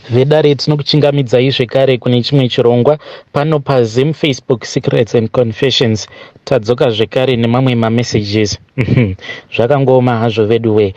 Vedare, tinokuchingamidzai zvekare kune chimwe chirongwa pano paZim Facebook Secrets and Confessions. Tadzoka zvekare nemamwe mamessages. Zvakangooma hazvo veduwe.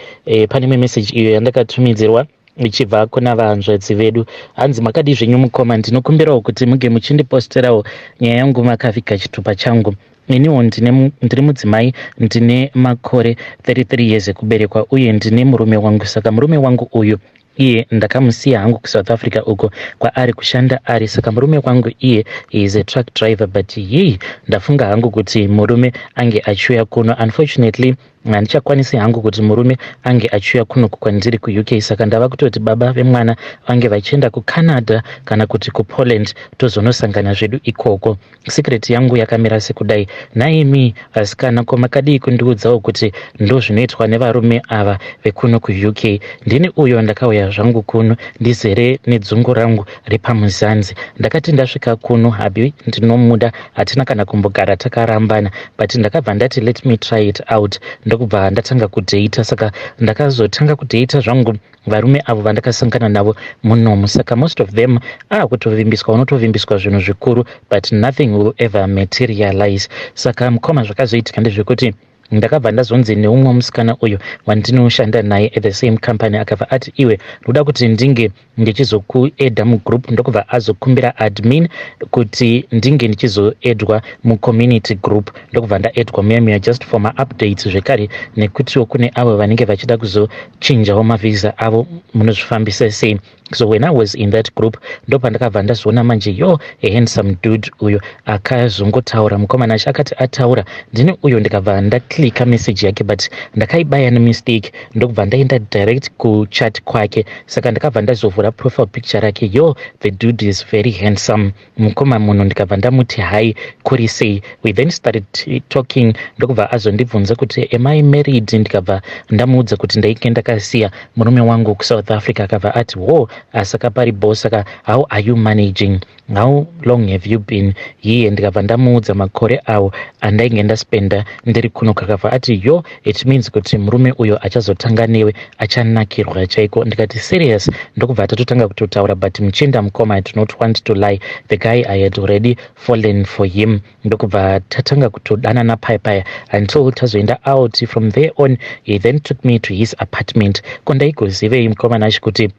Pane imwe message iyo yandakatumidzirwa ichibva kuna vahanzvadzi vedu. Hanzi, "Makadii zvenyu mukoma? Ndinokumbirawo kuti muge muchindiposterawo nyaya yangu makaviga chitupa changu. Iniwo ndiri mudzimai, ndine makore 33 years ekuberekwa uye ndine murume wangu. Saka murume wangu uyu iye ndakamusiya hangu kuSouth Africa uko kwaari kushanda ari. Saka murume wangu iye is a truck driver, but yei, ndafunga hangu kuti murume ange achiuya kuno. Unfortunately, handichakwanisi hangu kuti murume ange achiuya kuno kwandiri kuUK. Saka ndava kutoti baba vemwana vange vachienda kuCanada kana kuti kuPoland, tozonosangana zvedu ikoko. Secret yangu yakamira sekudai. Naimi vasikana, ko makadii kundiudzawo kuti ndo zvinoitwa nevarume ava vekuno kuUK? Ndini uyo ndakauya zvangu kuno ndizere nedzungu rangu repamuzanzi. Ndakati ndasvika kuno, hubby ndinomuda, hatina kana kumbogara takarambana, but ndakabva ndati let me try it out, ndokubva ndatanga kudheita. Saka ndakazotanga kudheita zvangu varume avo vandakasangana navo munomu. Saka most of them akutovimbiswa, unotovimbiswa zvinhu zvikuru, but nothing will ever materialize. Saka mukoma, zvakazoitika ndezvekuti ndakabva ndazonzi neumwe musikana uyu wandinoshanda naye at the same company, akabva ati, 'Iwe, ndoda kuti ndinge ndichizokuedha mugroup.' Ndokubva azokumbira admin kuti ndinge ndichizoedwa mucommunity group, ndokubva ndaedwa muya muya just for maupdates zvekare, nekutiwo kune avo vanenge vachida kuzochinjawo mavhisa avo, munozvifambisa sei. So when I was in that group, ndopandakabva ndazoona manje, yo, a handsome dude uyo akazongotaura. Mukomana acho akati ataura, ndini uyo ndikabva ndaklika message yake, but ndakaibaya nemistake, ndokubva ndaenda direct kuchat kwake. Saka ndakabva ndazovhura profile picture rake. Yo, the dude is very handsome, mukoma munhu. Ndikabva ndamuti, 'Hi, kuri sei?' We then started talking, ndokubva azondibvunza kuti, 'Am I married?' Ndikabva ndamuudza kuti ndainge ndakasiya murume wangu kuSouth Africa. Akabva ati, 'Wo, saka pari bo. Saka how are you managing? How long have you been here?' Ndikabva ndamuudza makore awo andainge ndaspenda ndiri kuno. Kakabva ati, 'Yo, it means kuti murume uyo achazotanga newe achanakirwa chaiko.' Ndikati, 'Serious?' Ndokubva tatotanga kutotaura. But muchinda mukoma, I do not want to lie, the guy, I had already fallen for him. Ndokubva tatanga kutodanana paya until tazoenda out. From there on, he then took me to his apartment. Ko ndaigozivei, mukoma Nashi, kuti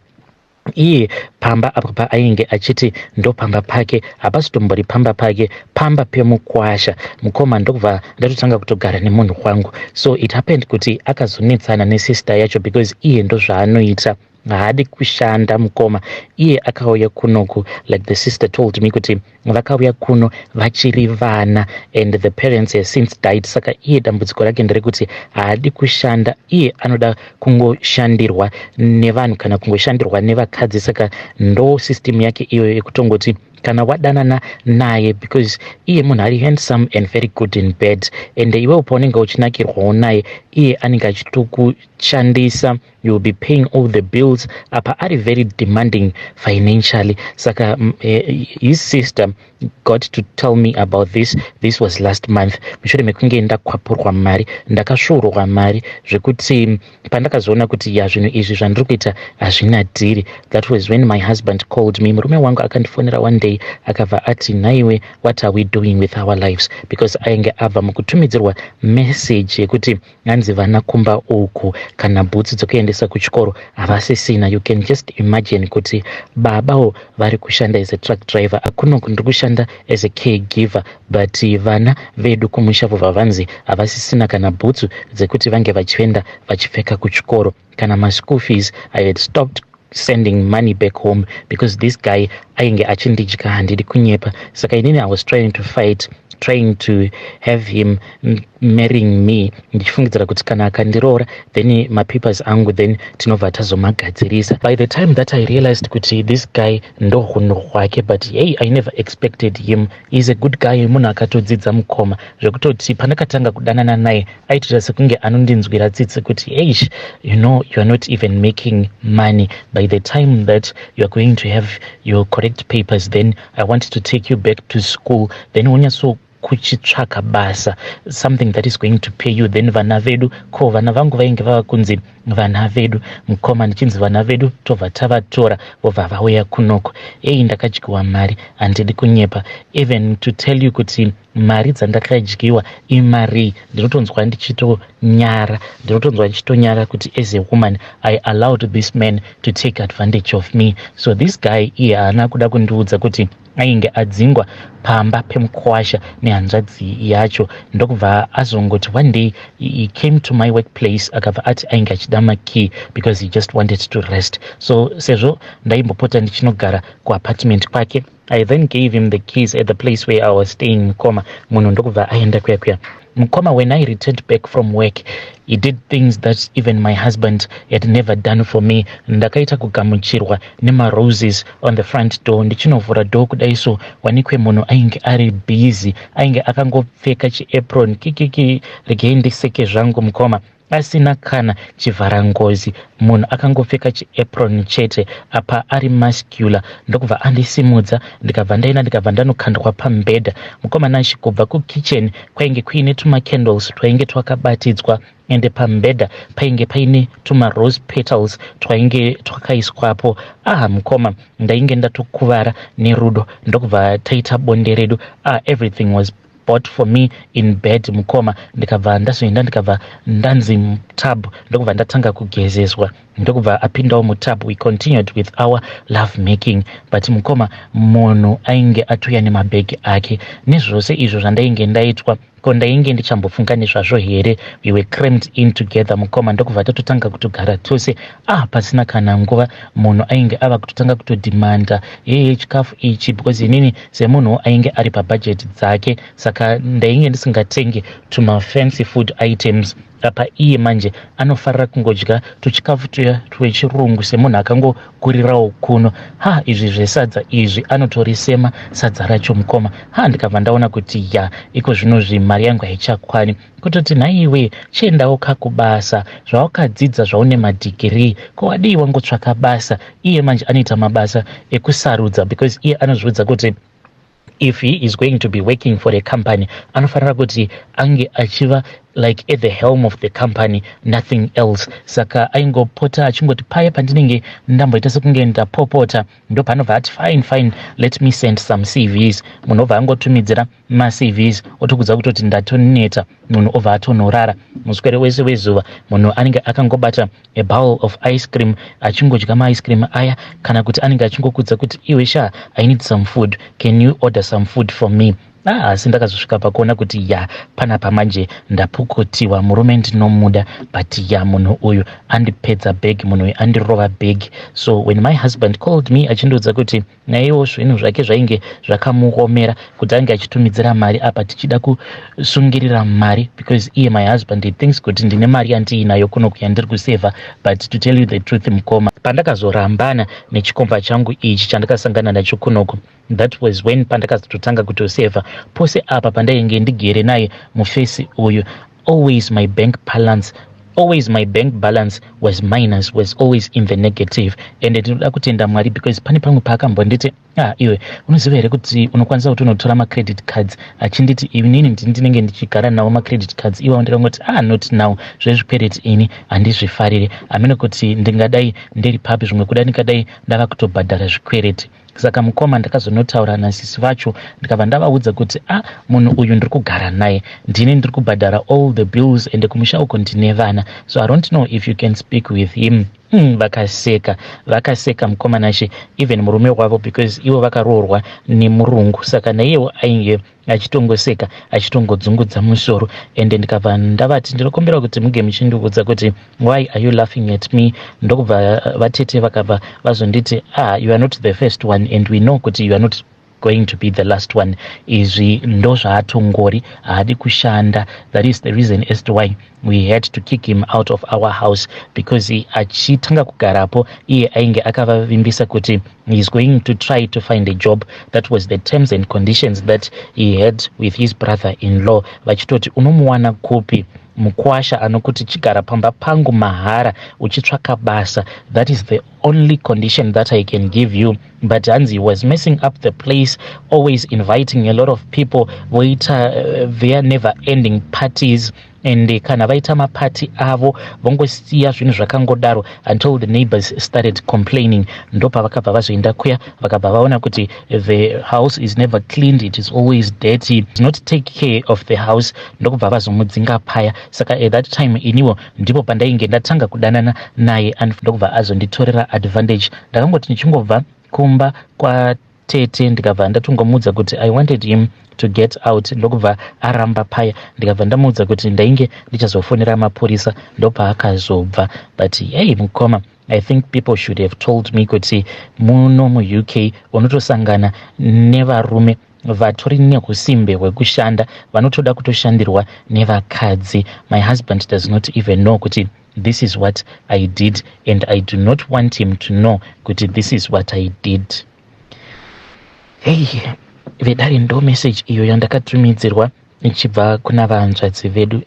iye pamba apo paainge achiti ndo pamba pake, hapasitombori pamba pake, pamba pemukwasha, mukoma? Ndokubva ndatotanga kutogara nemunhu wangu. So it happened kuti akazonetsana nesister yacho, because iye ndo zvaanoita, haadi kushanda, mukoma. Iye akauya kunoku, like the sister told me kuti vakauya kuno vachiri vana and the parents have since died. Saka iye dambudziko rake nderekuti haadi kushanda, iye anoda kungoshandirwa nevanhu kana kungoshandirwa nevakadzi. Saka ndo system yake iyoyo yekutongoti kana wadanana naye, because iye munhu ari handsome and very good in bed, and iwewo paunenge uchinakirwawo naye, iye anenge achitokushandisa. You will be paying all the bills. Apa ari very demanding financially. Saka his sister got to tell me about this. This was last month, mushure mekunge ndakwapurwa mari, ndakasvuurwa mari, zvekuti pandakazoona kuti ya, zvinhu izvi zvandiri kuita hazvina deal, that was when my husband called me. Murume wangu akandifonera one day, akabva ati, 'Nhaiwe, what are we doing with our lives?' Because ainge abva mukutumidzirwa message yekuti hanzi vana kumba uku kana bhutsu dzekuendesa kuchikoro havasisina. You can just imagine kuti babawo vari kushanda as a truck driver, akunoku ndiri kushanda as a caregiver, but vana vedu kumusha vobva vanzi havasisina kana bhutsu dzekuti vange vachienda vachipfeka kuchikoro, kana maschool fees. I had stopped sending money back home because this guy ainge achindidya, handidi kunyepa. Saka inini I was trying to fight, trying to have him marrying me, ndichifungidzira kuti kana akandiroora, then mapapers angu then tinobva tazomagadzirisa. By the time that I realized kuti this guy ndo hunhu hwake, but hey, I never expected him. Is a good guy, munhu akatodzidza, mukoma, zvekutoti pandakatanga kudanana naye aitoita sekunge anondinzwira tsitsi kuti, 'Eish, you are not even making money. By the time that you are going to have your correct papers, then I want to take you back to school, then unyatso Kuchitsvaka basa, something that is going to pay you. Then vana vedu, ko vana vangu vainge vava kunzi vana vedu, mukoma. Ndichinzi vana vedu tobva tavatora, vobva vauya kunoko. Ei, ndakadyiwa mari, handidi kunyepa. Even to tell you kuti mari dzandakadyiwa imarii, ndinotonzwa ndichitonyara, ndinotonzwa ndichitonyara kuti as a woman I allowed this man to take advantage of me. So this guy, iye haana kuda kundiudza kuti ainge adzingwa pamba pemukwasha nehanzvadzi yacho. Ndokubva azongoti one day he came to my workplace, akabva ati ainge achida makey because he just wanted to rest. So sezvo ndaimbopota ndichinogara kuapartment kwake, I then gave him the keys at the place where I was staying, mukoma. Munhu ndokubva aenda kuya kuya, mukoma. When I returned back from work, he did things that even my husband had never done for me. Ndakaita kugamuchirwa nemaroses on the front door. Ndichinovhura door kudai so, wanikwe munhu ainge ari busy, ainge akangopfeka chiapron. Kikiki, regei ndiseke zvangu, mukoma. Asina kana chivharangozi, munhu akangopfeka chiapron chete, apa ari muscular. Ndokubva andisimudza, ndikabva ndaenda, ndikabva ndanokandwa pamubhedha, mukoma Nashi. Kubva kukitchen kwainge kuine tumacandles twainge twakabatidzwa, ende pamubhedha painge paine tumarose petals twainge twakaiswapo. Ah, mukoma, ndainge ndatokuvara nerudo. Ndokubva taita bonde redu. Ah, everything was bought for me in bed, mukoma. Ndikabva ndazoenda, ndikabva ndanzi mutub, ndokubva ndatanga kugezeswa, ndokubva apindawo mutub. We continued with our love making, but mukoma, munhu ainge atouya nemabhegi ake nezvose izvo zvandainge ndaitwa. Ko ndainge ndichambofunga nezvazvo here? We were crammed in together, mukoma. Ndokubva tatotanga kutogara tose. Ah, pasina kana nguva, munhu ainge ava kutotanga kutodhimanda, "Heye, chikafu ichi," because inini semunhu ainge ari pabhajeti dzake, saka ndainge ndisingatenge tumafancy food items. Apa iye manje anofarira kungodya tuchikafu tuya twechirungu, semunhu akangokurirawo kuno. Ha, izvi zvesadza izvi anotorisema sadza racho, mukoma. Ha, ndikabva ndaona kuti ya, iko zvinozvi mari yangu haichakwani. Kutoti, "Nhaiwe, chiendawo kakubasa, zvawakadzidza, zvaune madhigirii, ko wadii wangotsvaka basa?" Iye manje anoita mabasa ekusarudza because iye anozviudza kuti if he is going to be working for a company, anofanira kuti ange achiva like at the helm of the company, nothing else. Saka aingopota achingoti paya pandinenge ndamboita sekunge ndapopota, ndopanobva ati, "Fine, fine, let me send some CVs." Munhu obva angotumidzira maCVs, otokudza kutoti ndatoneta. Munhu obva atonorara. Muswere wese wezuva munhu anenge akangobata a bowl of ice cream, achingodya maice cream aya, kana kuti anenge achingokudza kuti, "Iwe sha, I need some food, can you order some food for me?" Ah, asi ndakazosvika pakuona kuti ya, panapa manje ndapukutiwa. Murume ndinomuda, but ya, munhu uyu andipedza bhegi, munhu uyu andirova bhegi. So when my husband called me achindiudza kuti naiwo zvinhu zvake zvainge zvakamuomera kuti ange achitumidzira mari, apa tichida kusungirira mari, because iye my husband, he thinks kuti ndine mari yandiinayo kuno yandiri kusevha. But to tell you the truth, mukoma, pandakazorambana nechikomba changu ichi chandakasangana nacho kunoko, that was when pandakazototanga kutosevha. Pose apa pandainge ndigere naye mufesi uyu, always my bank balance was minus, was always in the negative. And ndinoda kutenda Mwari because pane pamwe paakambonditi, "Ah, iwe unoziva here kuti unokwanisa kuti unotora macredit cards?" Achinditi inini ndinenge ndichigara nawo macredit cards iwawo. Ndikangoti, "Ah, not now, zvezvikwereti ini handizvifariri." Hamene kuti ndingadai ndiri papi zvimwe kuda ndingadai ndava kutobhadhara zvikwereti. Saka mukoma, ndakazonotaura nasisi vacho, ndikabva ndavaudza kuti, "A ah, munhu uyu ndiri kugara naye, ndini ndiri kubhadhara all the bills, ende kumusha uko ndine vana, so I don't know if you can speak with him." Vakaseka, vakaseka, mukoma Nashe. Even murume wavo, because ivo vakaroorwa nemurungu, saka naiyewo ainge achitongoseka, achitongodzungudza musoro. Ende ndikabva ndavati, "Ndinokumbira kuti muge muchindiudza kuti why are you laughing at me?" Ndokubva vatete vakabva vazonditi, "Ah, you are not the first one and we know kuti you are not going to be the last one. Izvi ndo zvaatongori, haadi kushanda. That is the reason as to why we had to kick him out of our house, because achitanga kugarapo iye ainge akavavimbisa kuti he is going to try to find a job. That was the terms and conditions that he had with his brother in law, vachitoti, unomuwana kupi Mukwasha anokuti chigara pamba pangu mahara uchitsvaka basa, that is the only condition that I can give you. But hanzi he was messing up the place, always inviting a lot of people, voita their never ending parties, and kana vaita mapati avo vongosiya zvinhu zvakangodaro until the neighbors started complaining. Ndopavakabva vazoenda kuya, vakabva vaona kuti the house is never cleaned, it is always dirty, not take care of the house, ndokubva vazomudzinga paya. Saka at that time iniwo ndipo pandainge ndatanga kudanana naye, ndokubva azonditorera advantage. Ndakangoti ndichingobva kumba kwatete, ndikabva ndatongomuudza kuti I wanted him to get out, ndokubva aramba paya. Ndikabva ndamuudza kuti ndainge ndichazofonera mapurisa, ndopaakazobva. But hey mukoma, I think people should have told me kuti muno muUK unotosangana nevarume vatori neusimbe hwekushanda, vanotoda kutoshandirwa nevakadzi. My husband does not even know kuti this is what I did, and I do not want him to know kuti this is what I did. Hei vedare, ndo message iyo yandakatumidzirwa ichibva kuna vanzvadzi vedu.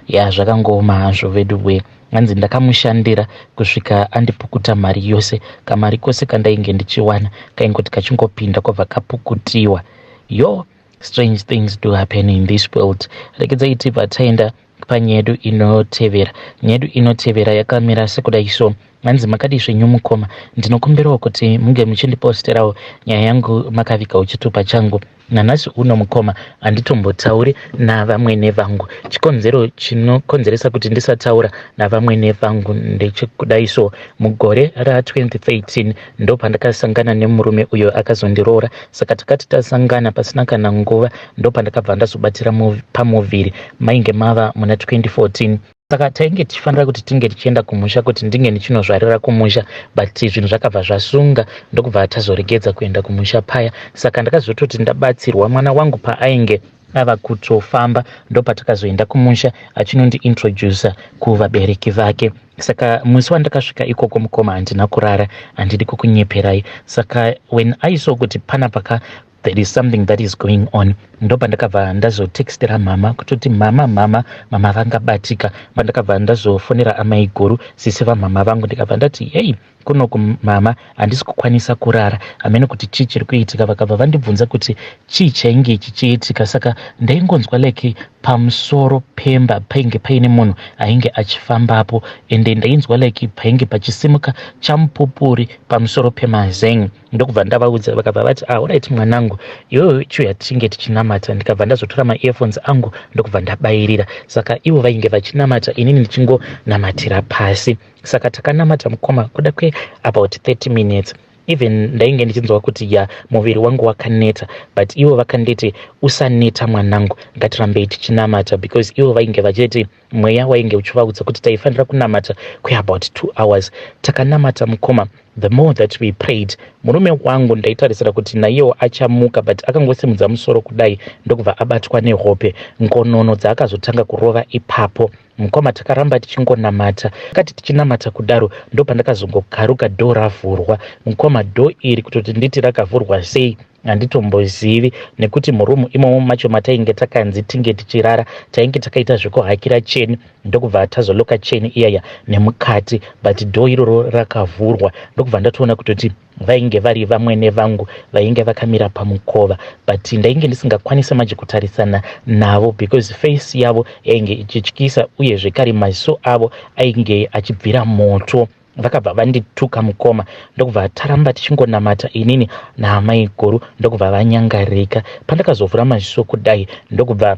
Ya, zvakangooma hazvo vedu we. Hanzi ndakamushandira kusvika andipukuta mari yose. Kamari kose kandainge ndichiwana kaingoti kachingopinda kwabva kapukutiwa. Yo, strange things do happen in this world. Regedzai tibva taenda panyedu inotevera. Nyedu inotevera yakamira sekudai so. Hanzi, "Makadi zvenyu mukoma? Ndinokumbirawo kuti munge muchindiposterawo nyaya yangu makavigawo chitupa changu. Nanhasi uno mukoma, handitombotauri navamwene vangu. Chikonzero chinokonzeresa kuti ndisataura navamwene vangu ndechekudai so: mugore ra2013 ndo pandakasangana nemurume uyo akazondiroora. Saka takati tasangana, pasina kana nguva ndo pandakabva ndazobatira pamuviri. Mainge mava muna 2014, saka tainge tichifanira kuti tinge tichienda kumusha, kuti ndinge ndichinozvarira kumusha, but zvinhu zvakabva zvasunga, ndokubva tazoregedza kuenda kumusha paya. Saka ndakazototi ndabatsirwa mwana wangu paainge ava kutofamba, ndopatakazoenda kumusha achinondiintrodusa kuvabereki vake. Saka musi wandakasvika ikoko mukoma, handina kurara, handidi kukunyeperai. Saka when I saw kuti panapa there is something that is going on, ndopandakabva ndazotextera mama kutoti, 'Mama, mama, mama vangabatika.' Pandakabva ndazofonera amai guru, sisi vamama vangu, ndikabva ndati, 'Hei, kunoku mama, handisi kukwanisa kurara, hamene kuti chii chiri kuitika.' Vakabva vandibvunza kuti chii chainge chichiitika. Saka ndaingonzwa like pamusoro pemba painge paine munhu ainge achifambapo, ende ndainzwa like painge pachisimuka chamupupuri pamusoro pemazen'e. Ndokubva ndavaudza, vakabva vati, 'Ah, alright mwanangu, iwewe chiuya tinge tichinamata.' Ndikabva ndazotora maearphones angu, ndokubva ndabayirira. Saka ivo vainge vachinamata, inini ndichingonamatira pasi. Saka takanamata mukoma kuda kweabout 30 minutes. Even ndainge ndichinzwa kuti ya, muviri wangu wakaneta, but ivo vakanditi, 'Usaneta mwanangu, ngatirambei tichinamata,' because ivo vainge vachiti mweya wainge uchivaudza kuti taifanira kunamata kweabout 2 hours. Takanamata mukoma. The more that we prayed, murume wangu ndaitarisira kuti naiyewo achamuka, but akangosimudza musoro kudai, ndokubva abatwa nehope. Ngonono dzaakazotanga kurova ipapo mukoma. Takaramba tichingonamata. Kati tichinamata kudaro, ndopandakazongokaruka door ravhurwa mukoma. Door iri, kutoti nditi rakavhurwa sei handitombozivi, nekuti murumu imomo macho matainge takanzi tinge tichirara, tainge takaita zvekuhakira cheni, ndokubva tazoloka cheni iyaya nemukati, but door iroro rakavhurwa. Ndokubva ndatoona kutoti vainge vari vamwene vangu vainge vakamira pamukova, but ndainge ndisingakwanisi manje kutarisana navo because face yavo yainge ichityisa, uye zvekare maziso avo ainge achibvira moto. Vakabva vandituka mukoma, ndokubva taramba tichingonamata inini naamai guru, ndokubva vanyangarika. Pandakazovhura maziso kudai, ndokubva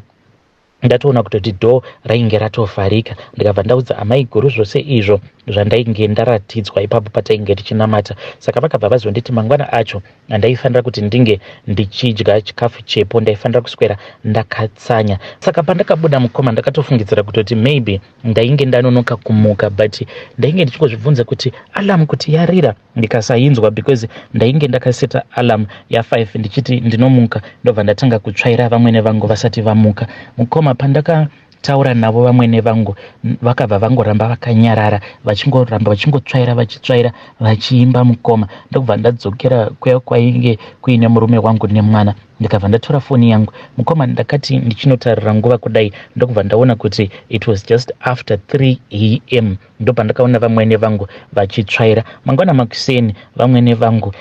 ndatoona kutoti door rainge ratovharika. Ndikabva ndaudza amai guru zvose izvo zvandainge ndaratidzwa ipapo patainge tichinamata. Saka vakabva vazonditi mangwana acho handaifanira kuti ndinge ndichidya chikafu chepo, ndaifanira kuswera ndakatsanya. Saka pandakabuda mukoma, ndakatofungidzira kutoti maybe ndainge ndanonoka kumuka, but ndainge ndichingozvibvunza kuti alarm kuti yarira ndikasainzwa, because ndainge ndakaseta alarm ya5 ndichiti ndinomuka, ndobva ndatanga kutsvaira vamwene vangu vasati vamuka. Mukoma, pandakataura navo vamwene vangu, vakabva vangoramba vakanyarara, vachingoramba vachingotsvaira, vachitsvaira, vachiimba mukoma. Ndokubva ndadzokera kuya kwainge kuine murume wangu nemwana. Ndikabva ndatora foni yangu, mukoma. Ndakati ndichinotarira nguva kudai, ndokubva ndaona kuti it was just after 3 a.m. Ndopandakaona vamwene vangu vachitsvaira. Mangwana makuseni vamwene vangu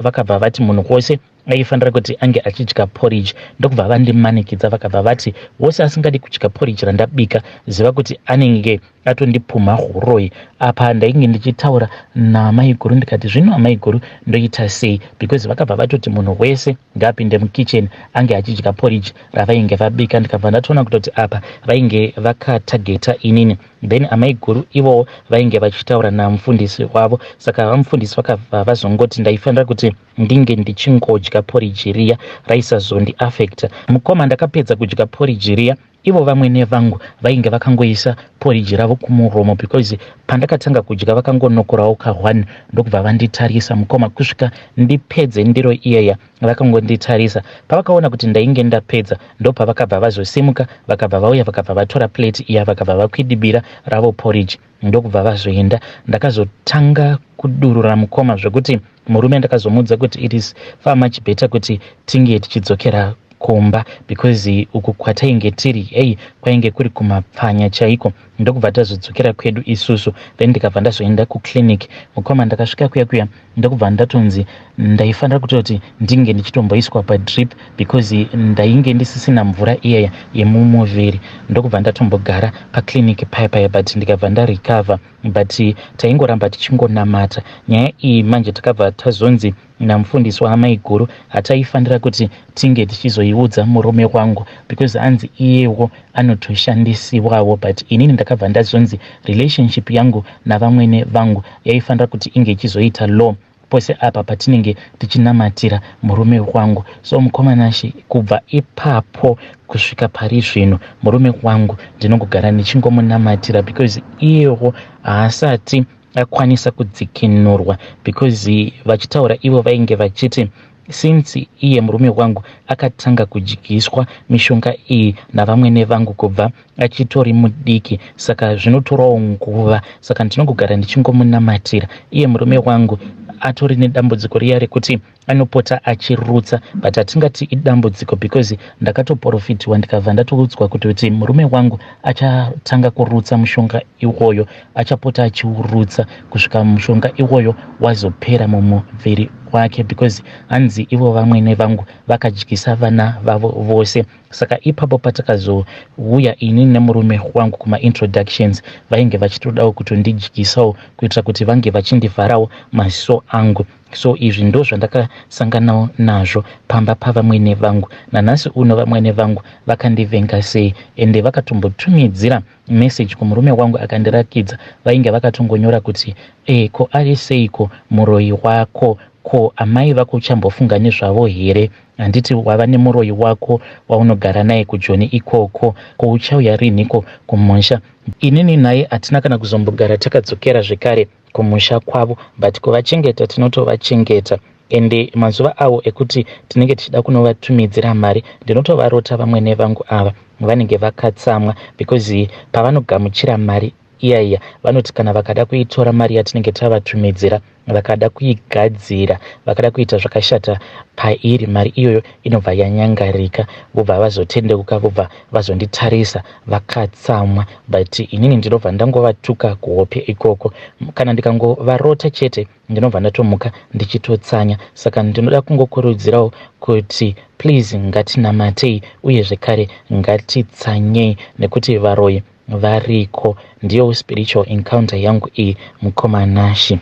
vakabva vati munhu wose aifanira kuti ange achidya porridge. Ndokubva vandimanikidza, vakabva vati wose asingadi kudya porridge randabika, ziva kuti anenge atondipumha huroyi. Apa ndainge ndichitaura namaiguru, ndikati, "Zvino amaiguru, ndoita sei?" Because vakabva vatoti munhu wese ngaapinde mukitchen ange achidya porridge ravainge vabika. Ndikabva ndatoona kutoti apa vainge vakatageta inini. Then amaiguru ivowo vainge vachitaura namufundisi wavo. Saka vamufundisi vakabva vazongoti ndaifanira kuti ndinge ndichingodya porridge riya, raisazondiafecta. Mukoma, ndakapedza kudya porridge riya. Ivo vamwene vangu vainge vakangoisa porridge ravo kumuromo, because pandakatanga kudya vakangonokorawo ka1, ndokubva vanditarisa, mukoma, kusvika ndipedze ndiro iyaya vakangonditarisa. Pavakaona kuti ndainge ndapedza, ndopavakabva vazosimuka, vakabva vauya, vakabva vatora plate iya, vakabva vakwidibira ravo porridge, ndokubva vazoenda. Ndakazotanga kudurura, mukoma, zvekuti murume ndakazomuudza kuti it is far much better kuti tinge tichidzokera kumba, because uku kwatainge tiri, ei, kwainge kuri kumapfanya chaiko. Ndokubva tazodzokera kwedu isusu. Then ndikabva ndazoenda kuclinic, mukoma. Ndakasvika kuya kuya, ndokubva ndatonzi ndaifanira kutoti ndinge ndichitomboiswa padrip, because ndainge ndisisina mvura iyaya yemumuviri. Ndokubva ndatombogara paclinic paya paya, but ndikabva ndarecover, but taingoramba tichingonamata. Nyaya iyi manje takabva tazonzi namufundisi waamaiguru hataifanira kuti tinge tichizoiudza murume wangu, because hanzi iyewo anotoshandisiwawo. But inini ndakabva ndazonzi relationship yangu navamwene vangu yaifanira kuti inge ichizoita law pose apa patinenge tichinamatira murume wangu. So mukoma Nashe, kubva ipapo kusvika pari zvino, murume wangu ndinongogara ndichingomunamatira, because iyewo haasati akwanisa kudzikinurwa, because vachitaura ivo vainge vachiti since iye murume wangu akatanga kudyiswa mishonga iyi navamwene vangu kubva achitori mudiki, saka zvinotorawo nguva. Saka ndinongogara ndichingomunamatira. Iye murume wangu atori nedambudziko riya rekuti anopota achirutsa, but hatingati idambudziko, because ndakatoprofitiwa, ndikabva ndatoudzwa kuti murume wangu achatanga kurutsa mushonga iwoyo, achapota achiurutsa kusvika mushonga iwoyo wazopera mumuviri wake, because hanzi ivo vamwene vangu vakadyisa vana vavo vose. Saka ipapo patakazouya ini nemurume wangu kumaintroductions, vainge vachitodawo kutondidyisawo kuitira kuti vange vachindivharawo maziso angu. So izvi ndo zvandakasanganawo nazvo pamba pavamwene vangu. Nanhasi uno vamwene vangu vakandivenga sei, ende vakatombotumidzira message kumurume wangu akandirakidza. Vainge vakatongonyora kuti, "E, ko ari seiko muroyi wako? Ko amai vako uchambofunga nezvavo here? Handiti wava nemuroyi wako waunogara naye kuJoni ikoko? Ko uchauya rinhiko kumusha?" Inini naye hatina kana kuzombogara takadzokera zvekare kumusha kwavo, but kuvachengeta tinotovachengeta. Ende mazuva avo ekuti tinenge tichida kunovatumidzira mari, ndinotovarota vamwene vangu ava, vanenge vakatsamwa, because pavanogamuchira mari iyaiya, vanoti kana vakada kuitora mari yatinenge tavatumidzira, vakada kuigadzira, vakada kuita zvakashata pairi, mari iyoyo inobva yanyangarika. Vobva vazotendeuka, vobva vazonditarisa vakatsamwa, but inini ndinobva ndangovatuka kuhope ikoko. Kana ndikangovarota chete, ndinobva ndatomuka ndichitotsanya. Saka ndinoda kungokurudzirawo kuti please, ngatinamatei, uye zvekare ngatitsanyei, nekuti varoyi variko. Ndiyo spiritual encounter yangu iyi, mukoma Nashe.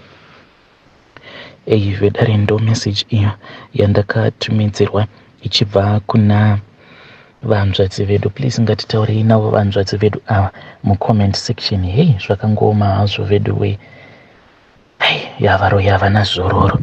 Ei, vedare, ndo message iyo yandakatumidzirwa ichibva kuna vanzvadzi vedu. Please, ngatitaurei navo vanzvadzi vedu ava mucomment section. Hei, zvakangooma hazvo vedu wei. Hei, yavaroyi havana zororo.